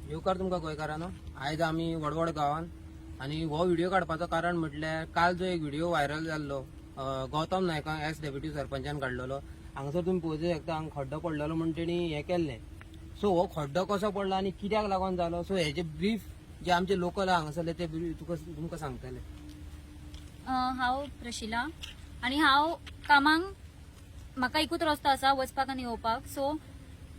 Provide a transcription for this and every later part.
येवकार तुमकां गोंयकारांनो. आयज आमी वडवड गांवान आनी हो व्हिडिओ काडपाचो कारण म्हटल्यार काल जो एक व्हिडिओ व्हायरल जाल्लो गौतम नायकान एक्स डेप्युटी सरपंचान काडलेलो. हांगासर तुमी पळोवंक शकता, हांगा खड्डो पडलेलो म्हूण तेणी हें केल्लें. सो हो खड्डो कसो पडलो आनी कित्याक लागून जालो, सो हेजे ब्रीफ जे आमचे लोकल आहा हांगासरले ते ब्रीफ तुका तुमकां सांगतले. हांव प्रशिला आनी हांव कामाक, म्हाका एकूच रस्तो आसा वचपाक आनी येवपाक. सो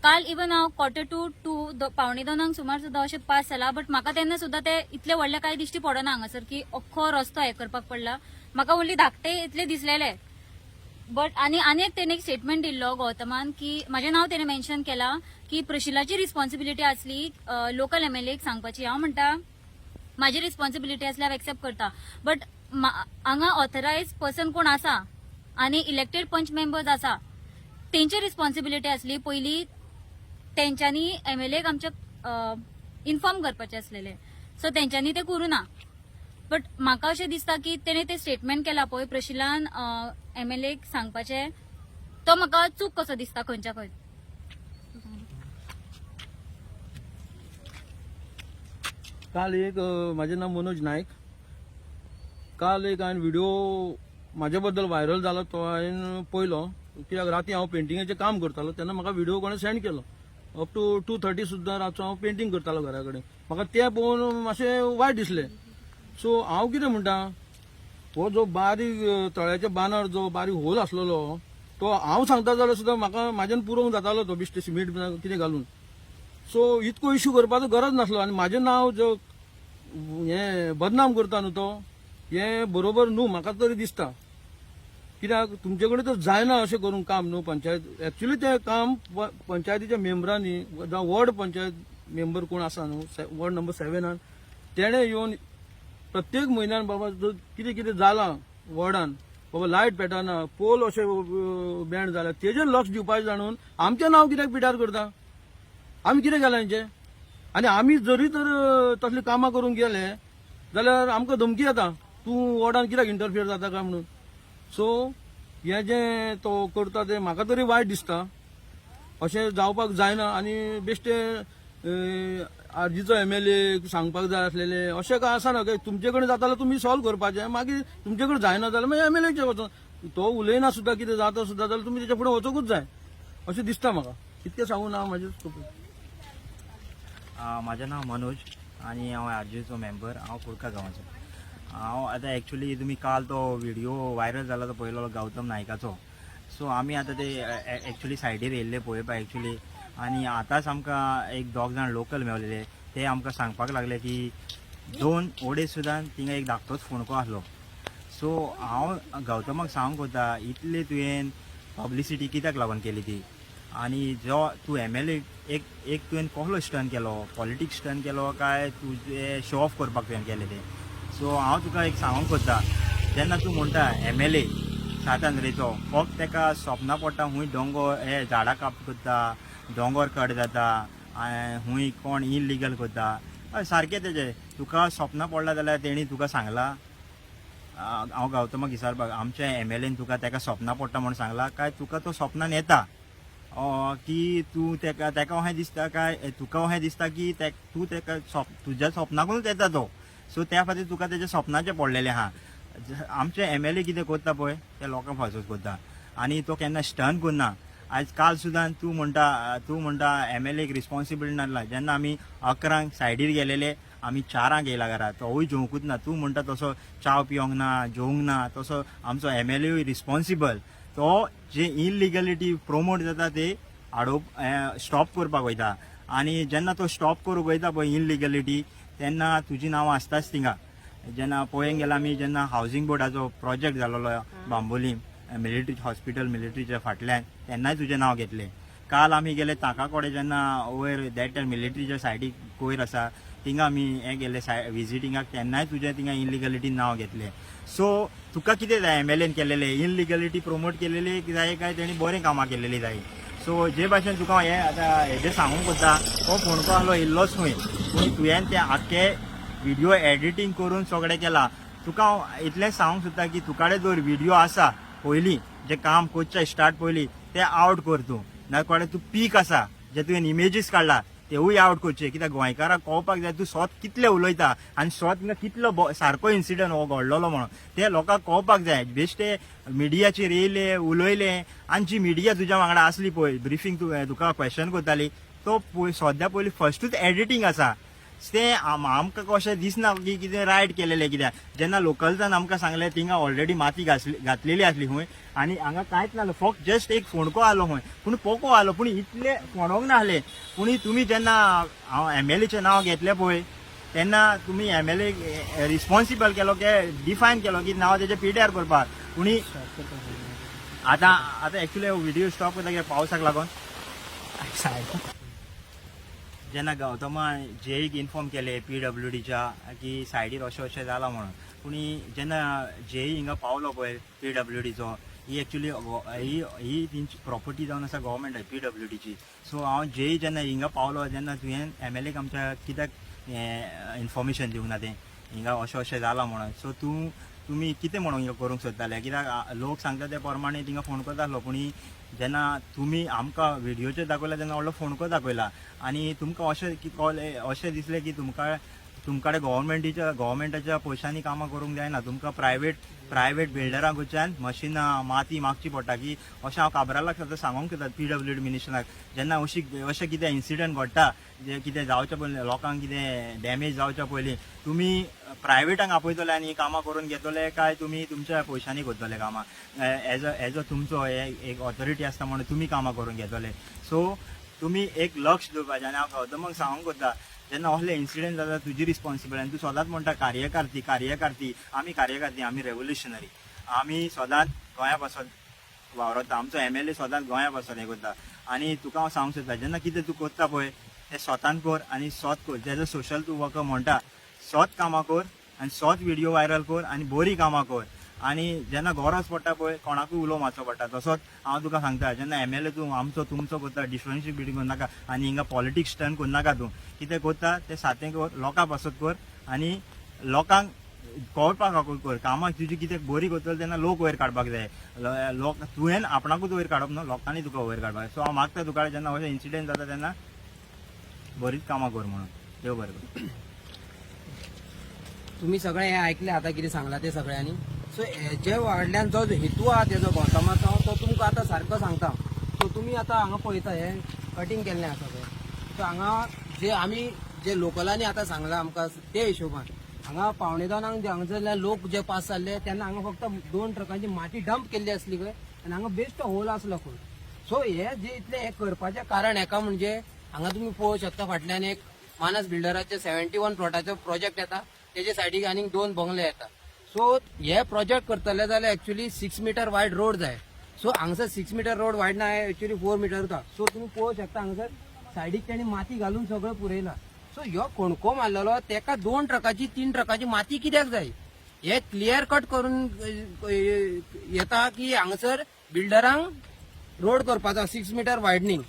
काल इवन हांव 1:45, 1:45 सुमार सुद्दां अशें पास जाला, बट म्हाका तेन्ना सुद्दां ते इतले व्हडले कांय दिश्टी पडना हांगासर की अख्खो रस्तो हे करपाक पडला. म्हाका ओन्ली धाकटे इतले दिसलेले. बट आनी आनी एक तेणे एक स्टेटमेंट दिल्लो गौतमान की म्हाजें नांव तेणे मेन्शन केलां की प्रशिलाची रिस्पॉन्सिबिलिटी आसली लोकल एमएलएक सांगपाची. हांव म्हणटा म्हाजी रिस्पॉन्सिबिलिटी आसली, हांव एक्सेप्ट करता, बट हांगा ऑथरायज पर्सन कोण आसा आनी इलेक्टेड पंच मेंबर्स आसा, तेंची रिस्पॉन्सिबिलिटी आसली पयली तेंच्यांनी एमएलएक आमच्या इन्फॉर्म करपाचें आसलेलें. सो तेंच्यांनी तें करूं ना. बट म्हाका अशें दिसता की तेणे ते स्टेटमेंट केला पळय प्रशिलान एमएलएक सांगपाचें, तो म्हाका चूक कसो दिसता खंयच्या खंय. काल एक म्हाजें नांव मनोज नायक. काल एक हांवें व्हिडिओ म्हाजे बद्दल व्हायरल जाला तो हांवें पळयलो, कित्याक राती हांव पेंटिंगाचें काम करतालो तेन्ना म्हाका व्हिडिओ कोणें सेंड केलो. अप टू 2:30 सुद्दां रातचो हांव पेंटींग करतालो घरा कडेन. म्हाका तें पळोवन मातशें वायट दिसलें. सो हांव कितें म्हणटा, हो जो बारीक तळ्याच्या बांदार जो बारीक होल आसलेलो तो हांव सांगता जाल्यार सुद्दां म्हाका म्हाज्यान पुरोवंक जातालो तो, बेश्टे सिमेंट बी कितें घालून. सो इतको इश्यू करपाचो गरज नासलो आनी म्हाजें नांव जो हें बदनाम करता न्हू तो हें बरोबर न्हू म्हाका तरी दिसता. कित्याक तुमचे कडेन तर जायना अशें करूंक काम न्हू पंचायत. एक्चुली तें काम पंचायतीच्या मेंबरांनी जावं वॉर्ड पंचायत मेंबर कोण आसा न्हू वॉर्ड नंबर 7 तेणें येवन प्रत्येक म्हयन्यान बाबा जर कितें कितें जालां वॉर्डान, बाबा लायट पेटना, पोल अशे बँड जाल्या, तेजेर लक्ष दिवपाचें जाणून आमचें नांव कित्याक पिड्यार करता? आमी कितें केलां हेंचें? आनी आमी जरी तर तसलीं कामां करूंक गेले जाल्यार आमकां धमकी येता, तूं वॉर्डान कित्याक इंटरफियर जाता काय म्हणून. सो हें जें तो करता तें म्हाका तरी वायट दिसता. अशें जावपाक जायना आनी बेश्टे आरजीचो एमएलए सांगपाक जाय आसलेले अशें काय आसना. काय तुमचे कडेन जाता जाल्यार तुमी सॉल्व करपाचें, मागीर तुमचे कडेन जायना जाल्यार मागीर एमएलएचेर वचोन, तो उलयना सुद्दां कितें जाता सुद्दां जाल्यार तुमी तेच्या फुडें वचोंकूच जाय अशें दिसता म्हाका. इतकें सांगून हांव म्हाजें. म्हाजें नांव मनोज आनी हांव आरजीचो मेंबर. हांव कुडका गांवाचो. हांव आतां एक्चुली तुमी काल तो व्हिडिओ व्हायरल जाला तो पळयलो गौतम नायकाचो. सो आमी आतां ते एक्चुली सायडीर येयल्ले पळोवपाक एक्चुली, आनी आतांच आमकां एक दोग जाण लोकल मेवलेले, ते आमकां सांगपाक लागले की 2-2.5 सुद्दां थिंगा एक धाकटोच फोंडको आसलो. सो हांव गौतमाक सांगूंक वता, इतले तुवें पब्लिसिटी कित्याक लागून केली ती? आनी जो तूं एमएलए एक एक तुवें कसलो स्टंट केलो, पॉलिटिक्स स्टंट केलो काय तुजें शो ऑफ करपाक तुवें केलें तें? सो हांव तुका एक सांगूंक सोदता, जेन्ना तूं म्हणटा एमएलए सात आंद्रेचो फक्त तेका सपनां पडटा, खूंय दोंगोर हे झाडां काप करता, दोंगोर कट जाता, खूंय कोण इलिगल करता, हय सारकें तेजें. तुका सपनां पडलां जाल्यार तेणी तुका सांगलां? हांव गौतमाक विचारपाक, आमच्या एमएलएन तुका तेका सपनां पडटा म्हूण सांगलां काय तुका तो सपनान येता की तूं तेका तेका अशें दिसता काय तुका अशें दिसता की तूं तेका तुज्या सपनाकूच येता तो? सो त्या खातीर तुका तेज्या सपनाचें पडलेलें आहा. आमचे एमएलए कितें करता पळय ते लोकांक फासोस करता आनी तो केन्ना स्टंट करना. आयज काल सुद्दां तूं म्हणटा एमएलएक रिस्पॉन्सिबिलिटी नासला. जेन्ना आमी 11 सायडीर गेलेले, आमी 4 येयला घरा, तोवूय जेवंकूच ना. तूं म्हणटा तसो च्याव पिवंक ना, जेवंक ना, तसो आमचो एमएलए रिस्पॉन्सिबल. तो जे इलिगलिटी प्रोमोट जाता ते आडोवप स्टॉप करपाक वयता आनी जेन्ना तो स्टॉप करूंक वयता पळय इलिगलिटी, तेन्ना तुजी नांवां आसताच थिंगा. जेन्ना पळोवंक गेल्यार आमी जेन्ना हावजींग बोर्डाचो प्रोजेक्ट जालोलो बांबोलीम मिलिटरी हॉस्पिटल मिलिटरीच्या फाटल्यान, तेन्नाय तुजें नांव घेतलें. काल आमी गेले ताका कडेन जेन्ना वयर that time मिलिटरीच्या सायडीक कोयर आसा थिंगा आमी हे गेले विजिटिंगाक, तेन्नाय तुजें थिंगा इलिगलिटी नांव घेतलें. सो तुका कितें जाय? एमएलएन केलेले इलिगलिटी प्रोमोट केलेले जाय काय तेणी बरें कामां केलेली जाय? सो जे भाशेन तुका हें आतां हेजें सांगूंक कोत्ता, हो फोंडको आहलो इल्लोच न्हय, पूण तुवें ते आख्खे व्हिडियो एडिटींग करून सगळें केलां. तुका हांव इतलें सांगूंक सोदता की तुका जर व्हिडियो आसा पयलीं जें काम करचें स्टार्ट पयलीं, तें आवट कर तूं. ना कोडे तूं पीक आसा जे तुवें इमेजीस काडला. तेवूय आवट करचे, कित्याक गोंयकारांक कळपाक जाय तूं सोत कितले उलयता आनी सोत हिंगा कितलो सारको इन्सिडंट हो घडलेलो म्हणून ते लोकांक कळपाक जाय. बेश्टे मिडियाचेर येयले उलयले आनी जी मिडिया तुज्या वांगडा आसली पळय ब्रिफींग तुका क्वेश्चन करताली तो पळय सद्या पयलीं फस्टूच एडिटींग आसा तें आमकां कशें दिसना की कितें रायट केलेलें, कित्याक जेन्ना लोकल्सान आमकां सांगलें थिंगा ऑलरेडी माती घातलेली आसली खंय आनी हांगा कांयच नासलो, फक्त जस्ट एक फोंडको आलो खंय, पूण पोको आलो, पूण इतले फोंडोंक नासले. पूण तुमी जेन्ना हांव एमएलएचें नांव घेतलें पळय तेन्ना तुमी एमएलए रिस्पॉन्सिबल केलो की डिफायन केलो की नांव तेजें पिड्यार करपाक. पूण आतां आतां एक्चुली व्हिडियो स्टॉप करता कित्याक पावसाक लागून. जेन्ना गौतमान जेईक इन्फॉर्म केले पीडब्ल्यूडीच्या की सायडीर अशें अशें जालां म्हणून, पूण जेन्ना जेई हिंगा पावलो पळय पीडब्ल्यूडीचो, ही एक्चुली ही ही तेंची प्रॉपर्टी जावन आसा गव्हर्मेंट पीडब्ल्यूडीची. सो हांव जेई जेन्ना हिंगा पावलो तेन्ना तुवें एमएलएक आमच्या कित्याक इन्फॉर्मेशन दिवंक ना तें हिंगा अशें अशें जालां म्हणून. सो तूं तुमी कितें म्हणून हिंगा करूंक सोदताले, कित्याक लोक सांगता ते प्रमाणे थिंगा फोंडको आसलो, पूण जेन्ना तुमी आमकां व्हिडियोचेर दाखयला तेन्ना व्हडलो फोंडको दाखयला आनी तुमकां अशें कळ्ळें अशें दिसलें की तुमकां तुमकडे गव्हर्मेंटाच्या पयशांनी कामां करूंक जायना, तुमकां प्रायवेट बिल्डरां कडच्यान मशिनां माती मागची पडटा की अशें हांव काब्रालाक सद्दां सांगूंक सोदता पीडब्ल्यूडी मिनिस्टराक. जेन्ना अशी अशें कितें इन्सिडंट घडटा जे कितें जावच्या पयलीं लोकांक कितें डॅमेज जावच्या पयलीं तुमी प्रायवेटांक आपयतले आनी कामां करून घेतले काय तुमी तुमच्या पयशांनी करतले कामां, एज अ तुमचो एक ऑथॉरिटी आसता म्हणून तुमी कामां करून घेतले. सो तुमी एक लक्ष दवरपाचें. आनी हांव गौतमाक सांगूंक सोदता जेन्ना असले इन्सिडंट जाता तुजी रिस्पॉन्सिबिलिटी आनी तूं सदांच म्हणटा कार्यकर्ती कार्यकर्ती, आमी कार्यकर्ती, आमी रेव्होल्युशनरी, आमी सदांच गोंया पासत वावरता, आमचो एमएलए सदांच गोंया पासत हें करता. आनी तुका हांव सांगूंक सोदता जेन्ना कितें तूं करता पळय तें स्वतान कर आनी स्वत कर. जेजो सोशल तूं वर्कर म्हणटा स्वत कामां कर आनी स्वत व्हिडियो व्हायरल कर आनी बरीं कामां कर. आनी जेन्ना गरज पडटा पळय कोणाकूय उलो मारचो पडटा, तसोच हांव तुका सांगता जेन्ना एमएलए तूं आमचो तुमचो करता डिफरन्शिएट करनाका आनी हिंगा पॉलिटिक्स टर्न करनाका. तूं कितें करता तें सातें कर, लोकां पासत कर आनी लोकांक कळपाक कर कामां तुजी कितें बरी करतलो तेन्ना लोक वयर काडपाक जाय. लोक तुवें आपणाकूच वयर काडप न्हू, लोकांनी तुका वयर काडपाक जाय. सो हांव मागता तुका जेन्ना अशें इन्सिडंट जाता तेन्ना बरीच कामां कर म्हणून. देव बरें करूं. तुम्ही सगळे हे ऐकले आता कितें सांगला ते सगळ्यांनी. सो हेजे वाडल्यान जो हेतू आहा तेजो गौतमाचो तो तुमकां आतां सारको सांगता. सो तुमी आतां हांगा पळयता हे कटींग केल्लें आसा पळय. सो हांगा जे आमी जे लोकलांनी आतां सांगलां आमकां ते हिशोबान हांगा 1:45 हांगासरल्यान लोक जे पास जाल्ले तेन्ना हांगा फक्त दोन ट्रकांची माती डंप केल्ली आसली खंय आनी हांगा बेश्टो होल आसलो खंय. सो हे जे इतले हे करपाचें कारण हेका म्हणजे हांगा तुमी पळोवंक शकता फाटल्यान एक मानस बिल्डराचे 71 प्लॉटाचो प्रोजेक्ट येता, तेजे सायडीक आनीक दोन बंगले येता. सो हे प्रोजेक्ट करतले जाल्यार एक्चुअली 6 मिटर वायड रोड जाय. सो हांगसर 6 मिटर रोड वायड ना, एक्चुअली 4 मिटर उरता. सो तुमी पळोवंक शकता हांगसर सायडीक तेणी माती घालून सगळं पुरयला. सो ह्यो खणको मारलेलो तेका दोन ट्रकाची तीन ट्रकाची माती कित्याक जाय हे क्लियर कट करून येता की हांगसर बिल्डरांक रोड करपाचो 6 मिटर वायडनींग.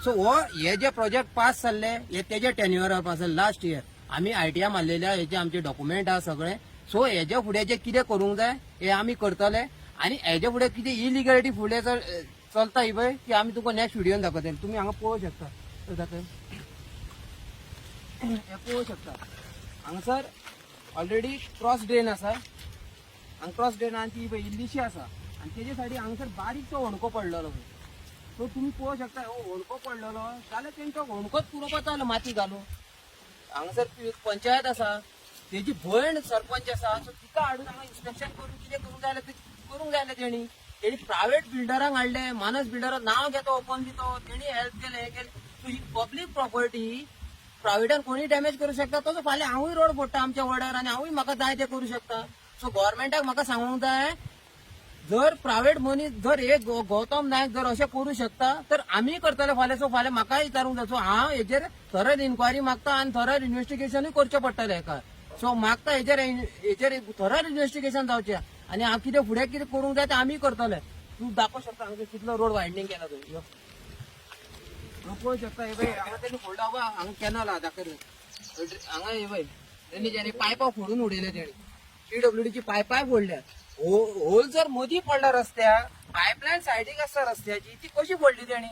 सो हो हे जे प्रोजेक्ट पास जाल्ले हे तेजे टेन्युअरार पास जाल्ले लास्ट इयर. आमी आयटीआय मारलेले, हेजे आमचे डॉक्युमेंट आहा सगळे. सो हेजे फुडें जे कितें करूंक जाय हे आमी करतले आनी हेजे फुडें कितें इलिगलिटी फुडें चलता ही पळय ती आमी तुमकां नेक्स्ट व्हिडियोन दाखयतले. तुमी हांगा पळोवंक शकता, दाखय, हे पळोवंक शकता हांगासर ऑलरेडी क्रॉस ड्रेन आसा. हांगा क्रॉस ड्रेन आनी ती पळय इल्लीशी आसा आनी तेजे सायडीक हांगासर बारीकसो होणको पडलेलो पळय. सो तुमी पळोवंक शकता हो होणको पडलेलो जाल्यार तेंचो होणकोच पुरोवपाचो जालो माती घालून. हांगासर पंचायत आसा, तेजी भयण सरपंच आसा. सो तिका हाडून हांगा इन्स्पेक्शन करून कितें करूंक जाय जाल्यार ते करूंक जाय जाल्यार तेणी तेणी प्रायवेट बिल्डरांक हाडले. मानस बिल्डराक नांव घेता ओपन दितो, तेणी हेल्प केलें, हें केलें. सो ही पब्लीक प्रॉपर्टी प्रायवेटान कोणी डॅमेज करूं शकता. तसो फाल्यां हांवूय रोड फोडटा आमच्या वॉर्डार आनी हांवूय म्हाका जाय तें करूं शकता. सो गव्हर्मेंटाक म्हाका सांगूंक जाय, जर प्रायवेट मनीस जर एक गौतम नायक जर अशें करूं शकता तर आमी करतले फाल्यां. सो फाल्यां म्हाकाय विचारूंक जाय. सो हांव हेजेर थरर इन्क्वायरी मागता आनी थरर इन्व्हेस्टिगेशनूय करचें पडटलें हेका. सो मागता हेजेर थरर इन्व्हेस्टिगेशन जावचें आनी हांव कितें फुडें कितें करूंक जाय तें आमी करतले. तूं दाखोवंक शकता हांगा कितलो रोड वायडनींग केला तुवें. यो. हांगा पळोवंक शकता हे पळय हांगा तेणी फोडला. बाबा हांगा कॅनल आहा, दाखय रे. हांगा हे पळय तेणी जेणे पायपां फोडून उडयले, तेणी पीडब्ल्यूडीची पायपाय फोडल्या. होल जर मदीं पडला रस्त्याक, पायपलायन सायडीक आसता रस्त्याची, ती कशी फोडली तेणी?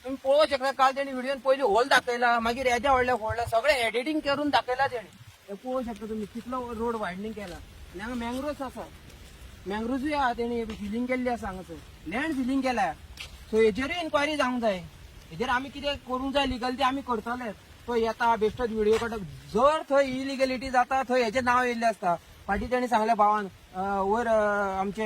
तुम्ही पळोवंक शकता, काल तेणी व्हिडिओन पयलीं होल दाखयला, मागीर येद्या व्हडल्या फोडला, सगळें एडिटींग करून दाखयला तेणी. हे पळोवंक शकता तुमी कितलो रोड वायडनींग केला. आनी हांगा मँग्रोव्स आसा, मँग्रोव्सूय आहा, तेणी फिलींग केल्ली आसा, हांगासर लँड फिलींग केल्या. सो हेजेरूय इन्क्वायरी जावंक जाय. हेजेर आमी कितें करूंक जाय लिगल ते आमी करतले. तो येता बेश्टोच व्हिडिओ काडटा. जर थंय इलिगलिटी जाता थंय हेजें नांव येयल्लें आसता. फाटीं तेणी सांगलें भावान, वयर आमचे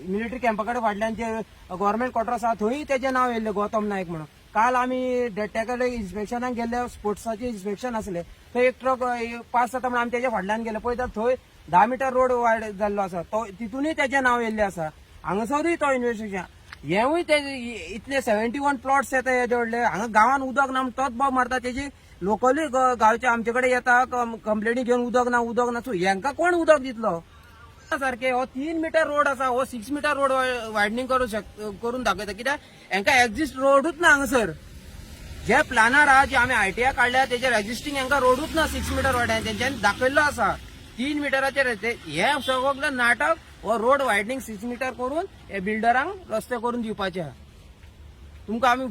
मिलिटरी कॅम्पा कडेन फाटल्यान जे गव्हर्मेंट क्वॉर्टर आसा थंय तेजें नांव येयल्लें गौतम नायक म्हणून. काल आमी डेट्या कडेन इन्स्पेक्शनाक गेल्ले, स्पोर्ट्साचें इन्स्पेक्शन आसलें, थंय एक ट्रक पास जाता म्हणून आमी तेज्या फाटल्यान गेले. पळयता थंय 10 मिटर रोड वायड जाल्लो आसा, तो तितूनय तेजें नांव येयल्लें आसा. हांगासरूय तो इन्वेस्टिगेशन हेवूय ते इतले 71 प्लॉट्स येता हेजे व्हडले. हांगा गांवान उदक ना म्हूण तोच बोब मारता. तेजी लोकलूय गांवचे आमचे कडेन येता कंप्लेनी घेवन, उदक ना, उदक ना. सो हेंकां कोण उदक दितलो? सारखे हो 3 मिटर रोड आसा, हो 6 मिटर रोड वायडनींग करू शक करून दाखयता. कित्याक हेंकां एक्झिस्ट रोडूच ना हांगासर. जे प्लानार आहा, जे आमी आयटीआय काडल्या तेजेर एक्झिस्टींग हेंकां रोडूच ना 6 मिटर वायडनींग. तेंच्यांनी दाखयल्लो आसा 3 मिटराचेर. हे सगळें नाटक, हो रोड वायडनींग 6 मिटर करून हे बिल्डरांक रस्ते करून दिवपाचे आहा. तुमकां आमी